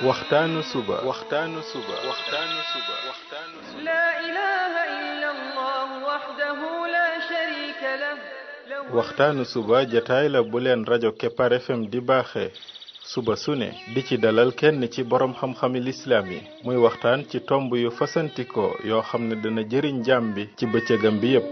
waxtaanu suba لا إله إلا الله وحده لا شريك له waxtaanu suba jataay la bu leen rajo Kepar FM di baaxee suba su ne di ci dalal kenn ci borom xam-xami lislaam yi muy waxtaan ci tomb yu fasantikoo yoo xam ne dana jëriñ jaam bi ci bëccëgam bi yépp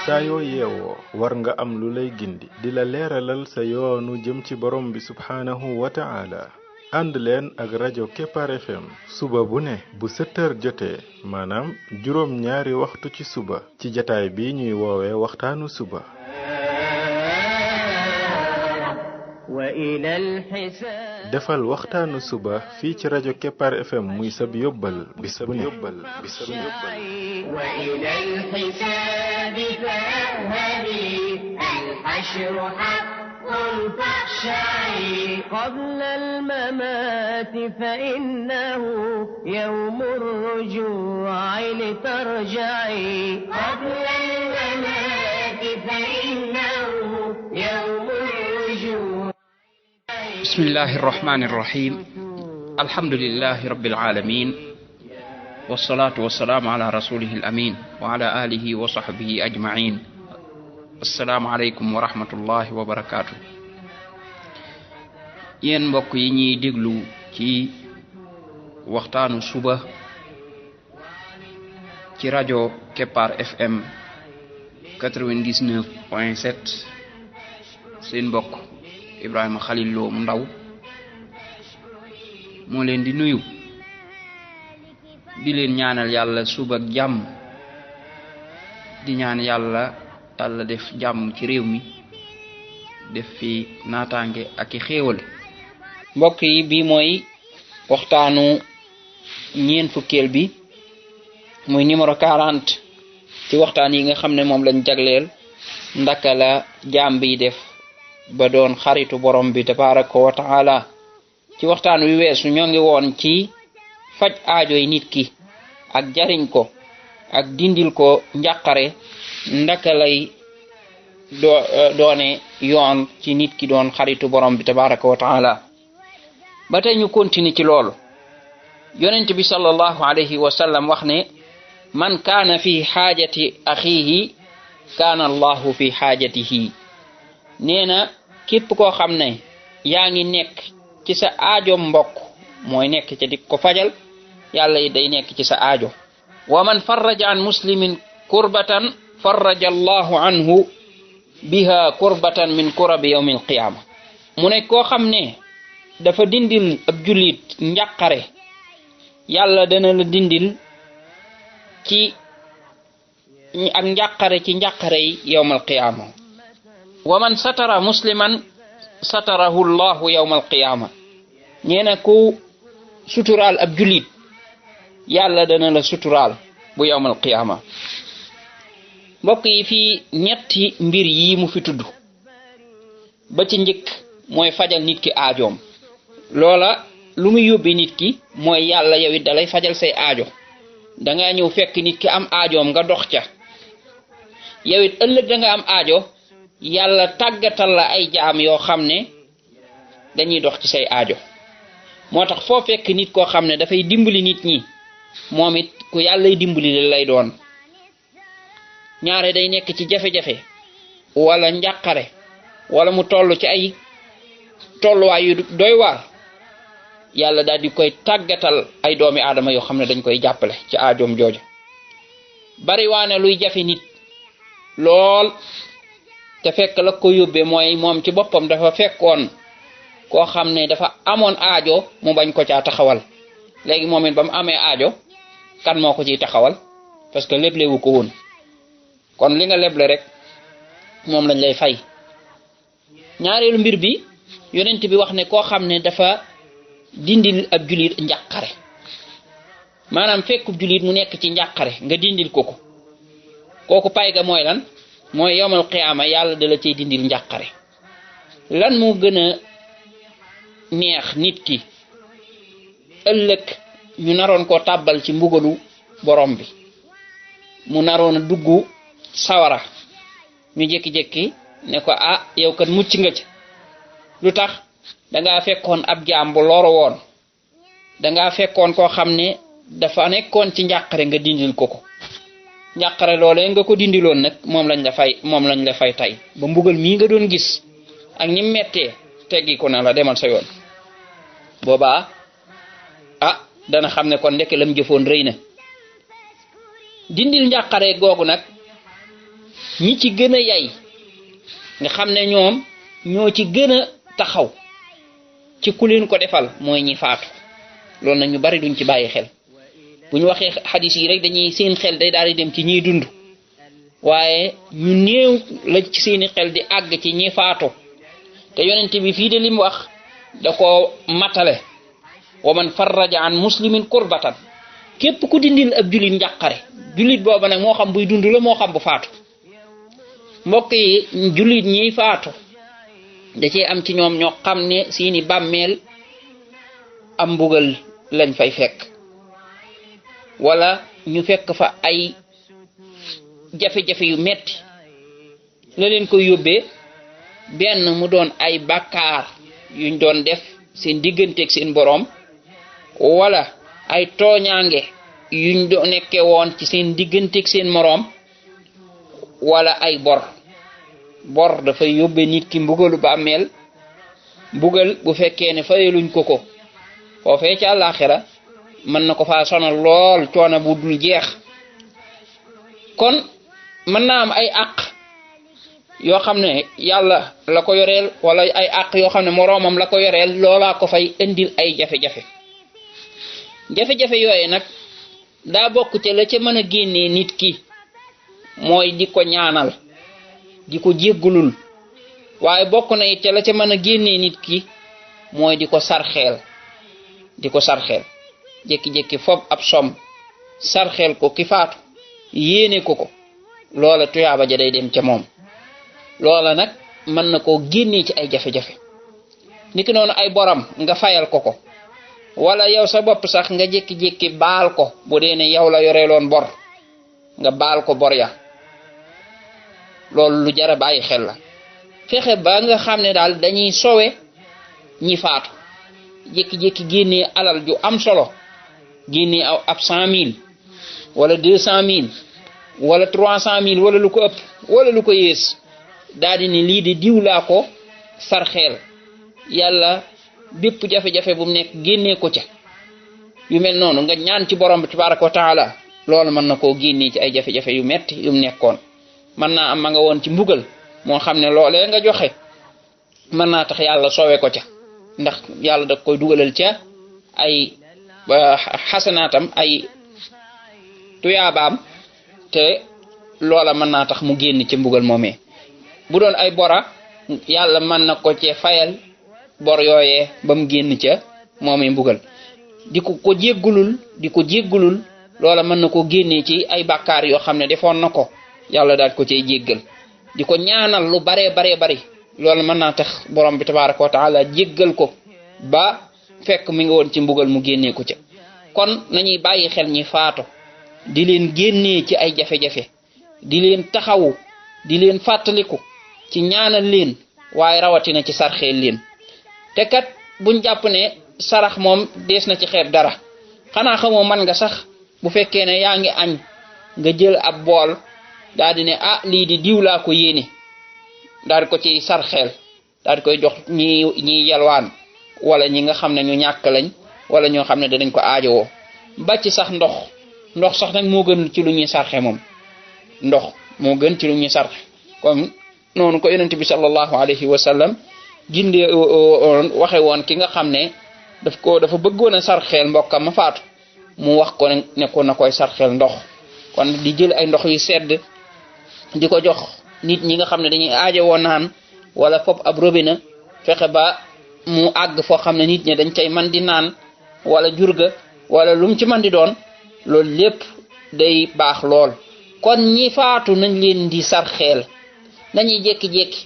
saa yoo yeewoo war nga am lu lay gindi di la leeralal sa yoonu jëm ci borom bi subhaanahu wa ta'ala ànd leen ak rajo Kepar FM suba bu ne bu 7h jotee maanaam juróom ñaari waxtu ci suba ci jataay bi ñuy woowee waxtaanu suba defal waxtaanu suba fii ci rajo Kepar FM muy sab yóbbal bis bu ne قبل الممات فإنه يوم الرجوع لترجعي قبل الممات فإنه يوم الرجوع. بسم الله الرحمن الرحيم. الحمد لله رب العالمين والصلاة والسلام على رسوله الأمين وعلى آله وصحبه أجمعين. السلام عليكم ورحمة الله وبركاته. yéen mbokk yi ñuy déglu ci waxtaanu suba ci rajo Kepar FM 99.7 seen mbokk Ibrahima Khalil Lo mu ndaw moo leen di nuyu di leen ñaanal yàlla suba ak jàmm di ñaan yàlla def jàmm ci réew mi def fi naataange ak i xéewal mbokk yi bi mooy waxtaanu ñeen fukkeel bi muy numéro 40 ci waxtaan yi nga xam ne moom lañ jagleel ndaka la jaam bi def ba doon xaritu borom bi tabaraka wa taala ci waxtaan wi weesu ñoo ngi woon ci faj aajo yi nit ki ak jariñ ko ak dindil ko njàqare ndaka lay doone yoon ci nit ki doon xaritu borom bi tabaraka wa taala ba tey ñu continue ci loolu yonent bi sallallahu alayhi wa sallam wax ne man kaana fi xaajati axiihi kaana allahu fi xaajatihi nee na képp koo xam ne yaa ngi nekk ci sa aajo mbokk mooy nekk ca di ko fajal yàlla yi day nekk ci sa aajo wa man farraja an muslimin kurbatan farraja allahu anhu biha kurbatan min kurabi yawmi alqiyama mu ne koo xam ne dafa dindil ab jullit njàqare yàlla dana la dindil ci ak njàqare ci njàqare yi yawmal qiyaama wa man satara musliman satarahu llahu yawmal qiyaama ñeena ku suturaal ab jullit yàlla dana la suturaal bu yawmal qiyaama mbokk yi fii ñetti mbir yi mu fi tudd ba ci njëkk mooy fajal nit ki aajoom loola lu muy yóbbi nit ki mooy yàlla yow it dalay fajal say aajo danga ñëw fekk nit ki am aajoom nga dox ca yow it ëllëg danga am aajo yàlla tàggatal la ay jaam yoo xam ne dañuy dox ci say aajo moo tax foo fekk nit koo xam ne dafay dimbali nit ñi moom it ku yàllay dimbali lay doon ñaare day nekk ci jafe-jafe wala njàqare wala mu toll ci ay tolluwaay yu doy waar yàlla daal di koy tàggatal ay doomi aadama yoo xam ne dañ koy jàppale ci aajoom jooju bari waane luy jafe nit lool te fekk la ko yóbbee mooy moom ci boppam dafa fekkoon koo xam ne dafa amoon aajo mu bañ ko caa taxawal léegi moom it ba mu amee aajo kan moo ko ciy taxawal parce que leblewu ko woon kon li nga leble rek moom lañ lay fay ñaareelu mbir bi yonent bi wax ne koo xam ne dafa dindil ab julit njàqare maanaam fekk julit mu nekk ci njàqare nga dindil ko kooku pay ga mooy lan mooy yawmal qiyaama yàlla da la cay dindil njàqare lan moo gën a neex nit ki ëllëg ñu naroon ko tàbbal ci mbugalu borom bi mu naroon a dugg sawara ñu jékki-jékki ne ko yow kat mucc nga ci lu tax dangaa fekkoon ab jaam bu loro woon dangaa fekkoon koo xam ne dafa nekkoon ci njàqare nga dindil ko njàqare loolee nga ko dindiloon nag moom lañ la fay tey ba mbugal mii nga doon gis ak ñi mettee teggi ko na la demal sa yoon boobaa dana xam ne kon ndeke lam jëfoon rëy na dindil njàqare googu nag ñi ci gën a yay nga xam ne ñoom ñoo ci gën a taxaw ci ku leen ko defal mooy ñi faatu loolu nag ñu bari duñ ci bàyyi xel bu ñu waxee xadis yi rek dañuy seen xel day daal di dem ci ñiy dund waaye ñu néew la ci seeni xel di àgg ci ñi faatu te yonent bi fii de lim wax da ko matale wa man farraja an muslimin kurbatan képp ku dindil ab julit njàqare julit booba nag moo xam buy dund la moo xam bu faatu mbokk yi julit ñiy faatu da cee am ci ñoom ñoo xam ne seeni bàmmeel am mbugal lañ fay fekk wala ñu fekk fa ay jafe-jafe yu metti la leen koy yóbbee benn mu doon ay bàkkaar yuñ doon def seen digganteeg seen boroom wala ay tooñaange yuñ do nekke woon ci seen digganteeg seen moroom wala ay bor dafay yóbbe nit ki mbugalu bàmmeel mbugal bu fekkee ne fayeluñ ko foofee ci àllaaxira mën na ko faa sonal lool coono bu dul jeex kon mën naa am ay àq yoo xam ne yàlla la ko yoreel wala ay àq yoo xam ne moroomam la ko yoreel loolaa ko fay indil ay jafe-jafe yooye nag daa bokk ca la ca mën a génnee nit ki mooy di ko ñaanal di ko jéggulul waaye bokk na it ca la ca mën a génnee nit ki mooy di ko sarxeel jékki-jékki fob ab som sarxeel ko ki faatu yéene ko loola tuyaaba ja day dem ca moom loola nag mën na koo génnee ci ay jafe-jafe niki noonu ay boram nga fayal ko wala yow sa bopp sax nga jékki-jékki baal ko bu dee ne yow la yoreeloon bor nga baal ko bor ya loolu lu jara bàyyi xel la fexe ba nga xam ne daal dañuy sowe ñi faatu jékki-jékki génnee alal ju am solo génnee ab 100 000 wala 200 000 wala 300 000 wala lu ko ëpp wala lu ko yées daal di ne lii de diw laa ko sarxeel yàlla bépp jafe-jafe bu mu nekk génnee ko ca yu mel noonu nga ñaan ci borom bi tabaraka wa taala loolu mën na koo génnee ci ay jafe-jafe yu metti yu mu nekkoon mën naa am ma nga woon ci mbugal moo xam ne loolee nga joxe mën naa tax yàlla sowe ko ca ndax yàlla da koy dugalal ca ay xasanaatam ay tuyaabaam te loola mën naa tax mu génn ci mbugal moomee bu doon ay bora yàlla mën na ko cee fayal bor yooyee ba mu génn ca moomee mbugal di ko jéggulul loola mën na ko génnee ci ay bàkkaar yoo xam ne defoon na ko yàlla daal ko cay jéggal di ko ñaanal lu baree bari loolu mën naa tax borom bi tabaraka wa taala jéggal ko ba fekk mi ngi woon ci mbugal mu génnee ko ca kon nañuy bàyyi xel ñi faatu di leen génnee ci ay jafe-jafe di leen taxawu di leen fàttaliku ci ñaanal leen waaye rawatina ci sarxeel leen te kat buñ jàpp ne sarax moom dees na ci xeeb dara xanaa xamoo man nga sax bu fekkee ne yaa ngi añ nga jël ab bool daal di ne lii di diw laa ko yéene daal di ko ci sarxeel daal di koy jox ñi yalwaan wala ñi nga xam ne ñu ñàkk lañ wala ñoo xam ne danañ ko aajowoo ba ci sax ndox sax nag moo gën ci lu ñuy sarxe moom ndox moo gën ci lu ñuy sarxe comme noonu ko yonent bi sallallahu alayhi wa sallam gindee waxe woon ki nga xam ne dafa bëggoon a sarxeel mbokkam ma faatu mu wax ko ne ko na koy sarxeel ndox kon di jël ay ndox yu sedd di ko jox nit ñi nga xam ne dañuy aajowoo naan wala fop ab robinet fexe ba mu àgg foo xam ne nit ñi dañ cay man di naan wala jurga wala lum ci man di doon loolu lépp day baax lool kon ñi faatu nañ leen di sarxeel nañuy jékki-jékki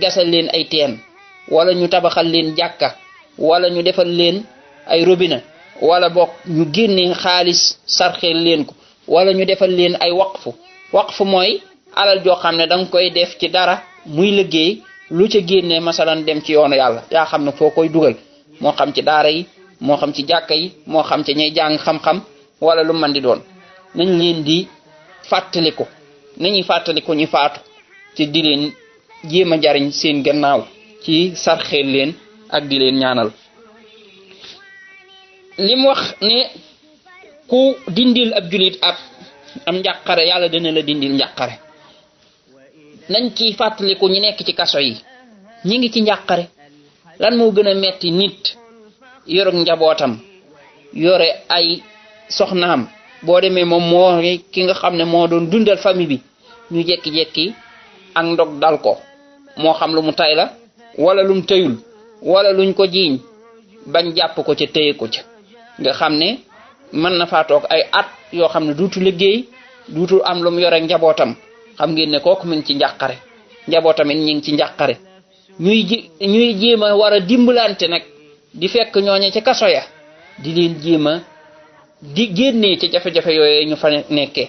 gasal leen ay teen wala ñu tabaxal leen jàkka wala ñu defal leen ay robinet wala bokk ñu génne xaalis sarxeel leen ko wala ñu defal leen ay waqfu mooy alal joo xam ne danga koy def ci dara muy liggéey lu ca génnee masalan dem ci yoonu yàlla yaa xam ne foo koy dugal moo xam ci daara yi moo xam ci jàkka yi moo xam ci ñay jàng xam-xam wala lu man di doon nañ leen di fàttaliku nañuy fàttaliku ñu faatu ci di leen jéem a jariñ seen gannaaw ci sarxeel leen ak di leen ñaanal. lim wax ne ku dindil ab julit am njàqare yàlla dina la dindil njàqare nañ ci fàttaliku ñu nekk ci kaso yi ñi ngi ci njàqare lan moo gën a metti nit yorog njabootam yore ay soxnaam boo demee moom moo ki nga xam ne moo doon dundal famille bi ñu jekki-jekki ak ndog dal ko moo xam lu mu tay la wala lu mu tëyul wala luñ ko jiiñ bañ jàpp ko ca téye ko ca nga xam ne mën na faa toog ay at yoo xam ne duutu liggéey duutu am lu mu yore njabootam xam ngeen ne kooku mi ngi ci njàqare njabootam it ñi ngi ci njàqare ñuy jéem a war a dimbalante nag di fekk ñooñe ca kaso ya di leen jéem a di génnee ci jafe-jafe yooyu ñu fa nekkee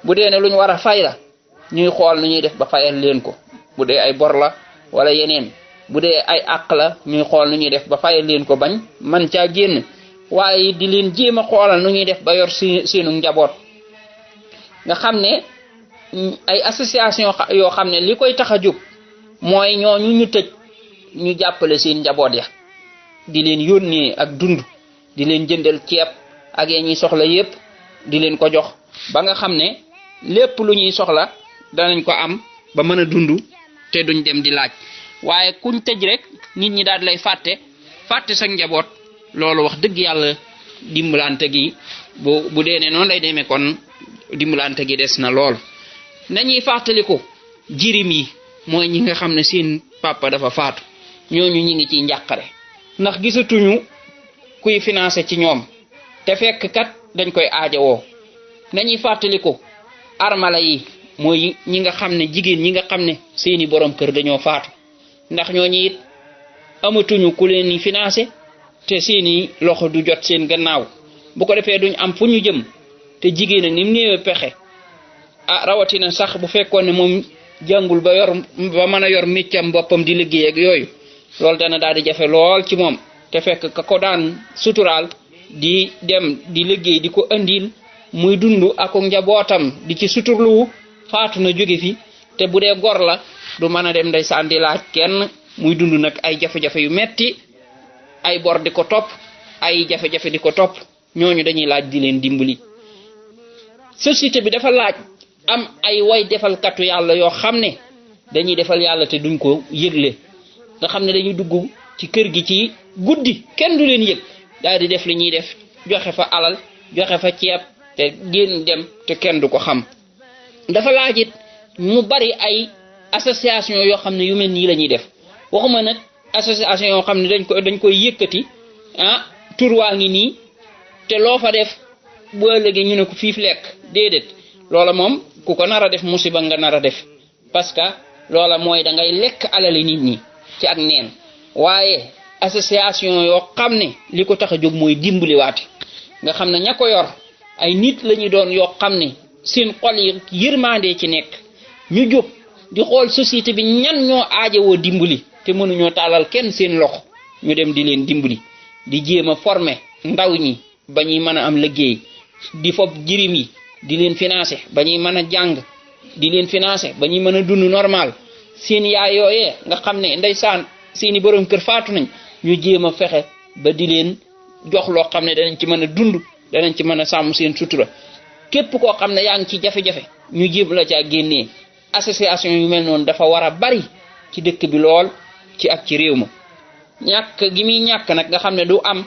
bu dee ne lu ñu war a fay la ñuy xool nu ñuy def ba fayal leen ko bu dee ay bor la wala yeneen bu dee ay àq la ñuy xool nu ñuy def ba fayal leen ko bañ man caa génn waaye di leen jéem a xoolal nu ñuy def ba yor seenu njaboot nga xam ne ay association yoo xam ne li koy tax a jóg mooy ñooñu ñu tëj ñu jàppale seen njaboot ya di leen yónnee ak dund di leen jëndal ceeb ak ya ñuy soxla yépp di leen ko jox ba nga xam ne lépp lu ñuy soxla danañ ko am ba mën a dund te duñ dem di laaj waaye kuñ tëj rek nit ñi daal lay fàtte sa njaboot loolu wax dëgg yàlla dimbalante gi bu dee ne noonu lay demee kon dimbalante gi des na lool. nañuy fàttaliku jirim yi mooy ñi nga xam ne seen papa dafa faatu ñooñu ñi ngi ciy njàqare ndax gisatuñu kuy financé ci ñoom te fekk kat dañ koy aajowoo. nañuy fàttaliku armala yi mooy ñi nga xam ne jigéen ñi nga xam ne seeni borom kër dañoo faatu ndax ñooñu it amatuñu ku leen financé te seeni loxo du jot seen gannaaw bu ko defee duñ am fu ñu jëm te jigéen ak ni mu néewee pexe rawatina sax bu fekkoon ne moom jàngul ba mën a yor méccam boppam di liggéey ak yooyu loolu dana daal di jafe lool ci moom te fekk ka ko daan suturaal di dem di liggéey di ko andil muy dund ak njabootam di ci suturlu faatu na jóge fi te bu dee gor la du mën a dem ndeysaan di laaj kenn muy dund nag ay jafe-jafe yu metti ay bor di ko topp ay jafe-jafe di ko topp ñooñu dañuy laaj di leen dimbali. société bi dafa laaj am ay way defalkatu yàlla yoo xam ne dañuy defal yàlla te duñ ko yëgle nga xam ne dañuy dugg ci kër gi ci guddi kenn du leen yëg daal di def li ñuy def joxe fa alal joxe fa ceeb te génn dem te kenn du ko xam. dafa laaj it mu bari ay association yoo xam ne yu mel nii la ñuy def waxuma nag association yoo xam ne dañ koy yëkkati tur waa ngi nii te loo fa def bu ëllëgee ñu ne ko fiif lekk déedéet loola moom ku ko nar a def musiba nga nar a def parce que loola mooy da ngay lekk alali nit ñi ci ak neen waaye association yoo xam ne li ko tax a jóg mooy dimbaliwaate nga xam ne ña ko yor ay nit la ñu doon yoo xam ne seen xol yi yërmande ci nekk ñu jóg di xool société bi ñan ñoo aajowoo dimbali te mënuñoo taalal kenn seen loxo ñu dem di leen dimbali di jéem a former ndaw ñi ba ñuy mën a am liggéey di fob jirim yi di leen financer ba ñuy mën a jàng di leen financer ba ñuy mën a dund normal seen yaay yooyee nga xam ne ndeysaan seeni borom kër faatu nañ ñu jéem a fexe ba di leen jox loo xam ne danañ ci mën a dund danañ ci mën a sàmm seen sutura képp koo xam ne yaa ngi ci jafe-jafe ñu jéem la caa génnee association yu mel noonu dafa war a bari ci dëkk bi lool ci ak ci réew ma ñàkk gi muy ñàkk nag nga xam ne du am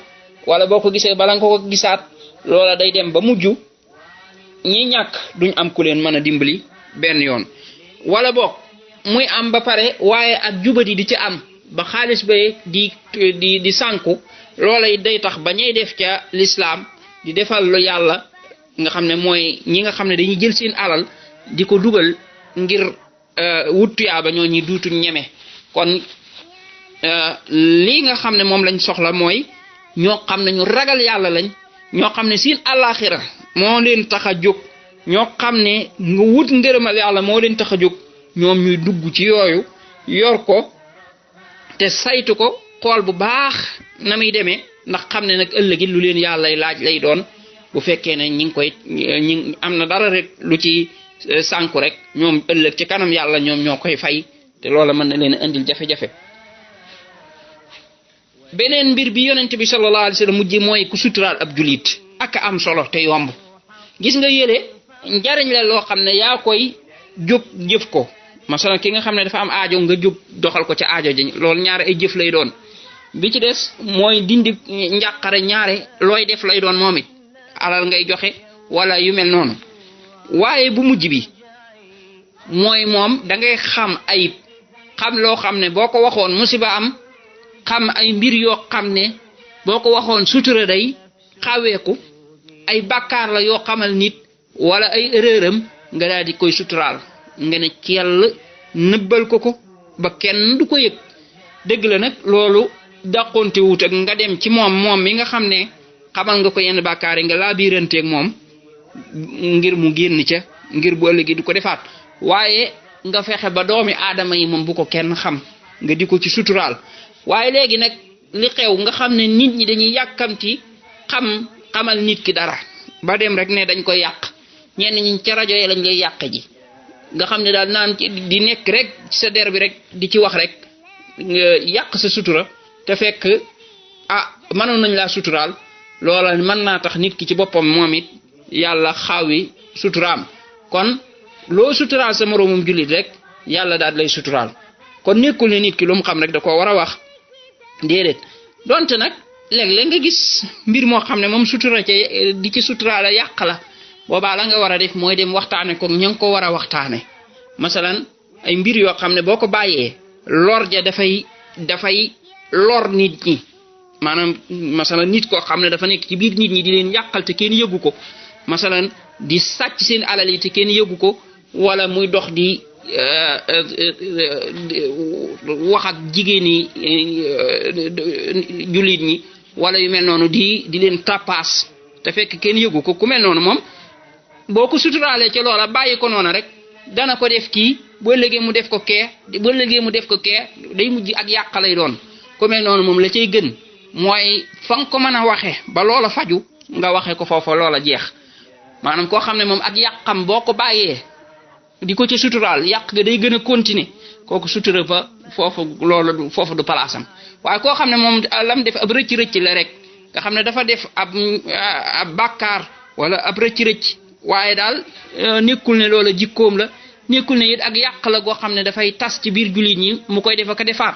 wala boo ko gisee bala nga ko gisaat loola day dem ba mujj ñi ñàkk duñ am ku leen mën a dimbali benn yoon wala boog muy am ba pare waaye ak jubadi di ci am ba xaalis ba di sànku loola it day tax ba ñay def ca lislaam di defal lu yàlla nga xam ne mooy ñi nga xam ne dañuy jël seen alal di ko dugal ngir wut tuyaaba ñoo ñi duutuñ ñeme kon lii nga xam ne moom lañ soxla mooy ñoo xam ne ñu ragal yàlla lañ ñoo xam ne seen àllaaxira moo leen tax a jóg ñoo xam ne nga wut ngërëmal yàlla moo leen tax a jóg ñoom ñuy dugg ci yooyu yor ko te saytu ko xool bu baax na muy demee ndax xam ne nag ëllëgi lu leen yàlla laaj lay doon bu fekkee ne ñi ngi koy ñi am na dara rek lu ci sànku rek ñoom ëllëg ci kanam yàlla ñoom ñoo koy fay te loola mën na leen a indil jafe-jafe. beneen mbir bi yonent bi sallallahu alayhi wa sallam mujj mooy ku suturaal ab julit ak am solo te yomb gis nga yële njariñ la loo xam ne yaa koy jóg jëf ko masalan ki nga xam ne dafa am aajo nga jóg doxal ko ca aajo ji loolu ñaare ay jëf lay doon bi ci des mooy dindi njàqare ñaare looy def lay doon moom it alal ngay joxe wala yu mel noonu waaye bu mujj bi mooy moom da ngay xam ayib xam loo xam ne boo ko waxoon musiba am xam ay mbir yoo xam ne boo ko waxoon sutura day xaweeku ay bàkkaar la yoo xamal nit wala ay erreuram nga daal di koy suturaal nga ne cell nëbbal ko ba kenn du ko yëg dëgg la nag loolu dàqonte wut ak nga dem ci moom mi nga xam ne xamal nga ko yenn bàkkaar yi nga laa biiranteeg moom ngir mu génn ca ngir bu ëllëgee du ko defaat waaye nga fexe ba doomi aadama yi moom bu ko kenn xam nga di ko ci suturaal waaye léegi nag li xew nga xam ne nit ñi dañuy yàkkamti xamal nit ki dara ba dem rek ne dañ koy yàq ñenn ñi ca rajo yi lañ lay yàq ji nga xam ne daal naan di nekk rek ci sa der bi rek di ci wax rek yàq sa sutura te fekk mënoon nañ laa suturaal loola mën naa tax nit ki ci boppam moom it yàlla xaawi suturaam kon loo suturaal sa moroomum jullit rek yàlla daal lay suturaal kon nekkul ne nit ki lu mu xam rek da koo war a wax déedéet donte nag léeg-léeg nga gis mbir moo xam ne moom sutura ca di ci suturaal yàq la boobaa la nga war a def mooy dem waxtaane ko ña ngi ko war a waxtaane masalan ay mbir yoo xam ne boo ko bàyyee lor ja dafay lor nit ñi maanaam masalan nit koo xam ne dafa nekk ci biir nit ñi di leen yàqal te kenn yëgu ko masalan di sàcc seen alal yi te kenn yëgu ko wala muy dox di wax ak jigéen yi jullit ñi wala yu mel noonu di leen tappaas te fekk kenn yëgu ko ku mel noonu moom boo ko suturaalee ca loola bàyyi ko noonu rek dana ko def kii boo ëllëgee mu def ko kee day mujj ak yàq lay doon ku mel noonu moom la cay gën mooy fa nga ko mën a waxe ba loola faju nga waxe ko foofa loola jeex maanaam koo xam ne moom ak yàqam boo ko bàyyee di ko ci suturaal yàq ga day gën a continuer kooku sutura fa foofu du palaasam waaye koo xam ne moom lam def ab rëcc la rek nga xam ne dafa def ab bàkkaar wala ab rëcc waaye daal nekkul ne loola jikkoom la nekkul ne it ak yàq la goo xam ne dafay tas ci biir jullit ñi mu koy def ak a defaat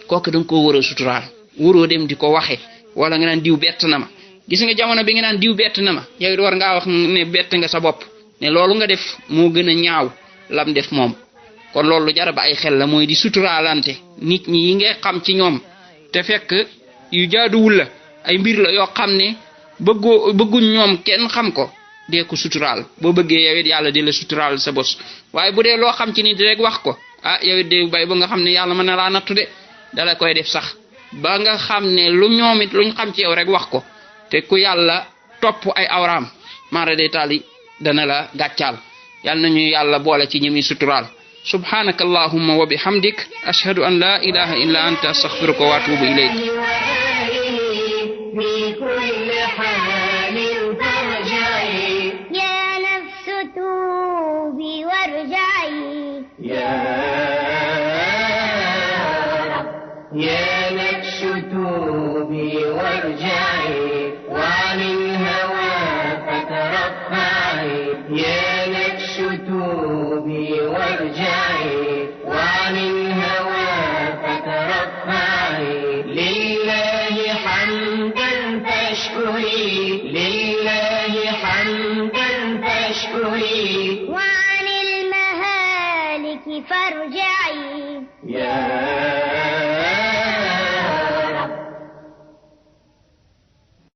kooku da nga koo war a suturaal waroo dem di ko waxe wala nga naan diw bett na ma gis nga jamono bi nga naan diw bett na ma yow it war ngaa wax ne bett nga sa bopp ne loolu nga def moo gën a ñaaw lam def moom kon loolu jara ba ay xel la mooy di suturaalante nit ñi yi ngay xam ci ñoom te fekk yu jaaduwul la ay mbir la yoo xam ne bëgguñ ñoom kenn xam ko dee ko suturaal boo bëggee yow it yàlla di la suturaal sa bos waaye bu dee loo xam ci nit rek wax ko yow it de bay ba nga xam ne yàlla mën na laa nattu de dala koy def sax ba nga xam ne lu ñoom it luñ xam ci yow rek wax ko te ku yàlla topp ay awraam maara day taali dana la gàccaal yàlla nañu yàlla boole ci ñi muy suturaal subhanaka allahumma wa bihamdik ashhadu an la ilaha illa anta astaghfiruka wa atubu ilayk يا نفس توبي وارجعي وعن الهوى فترفعي يا نفس توبي وارجعي وعن الهوى فترفعي لله حمدا فاشكري لله حمدا فاشكري وعن المهالك فارجعي يا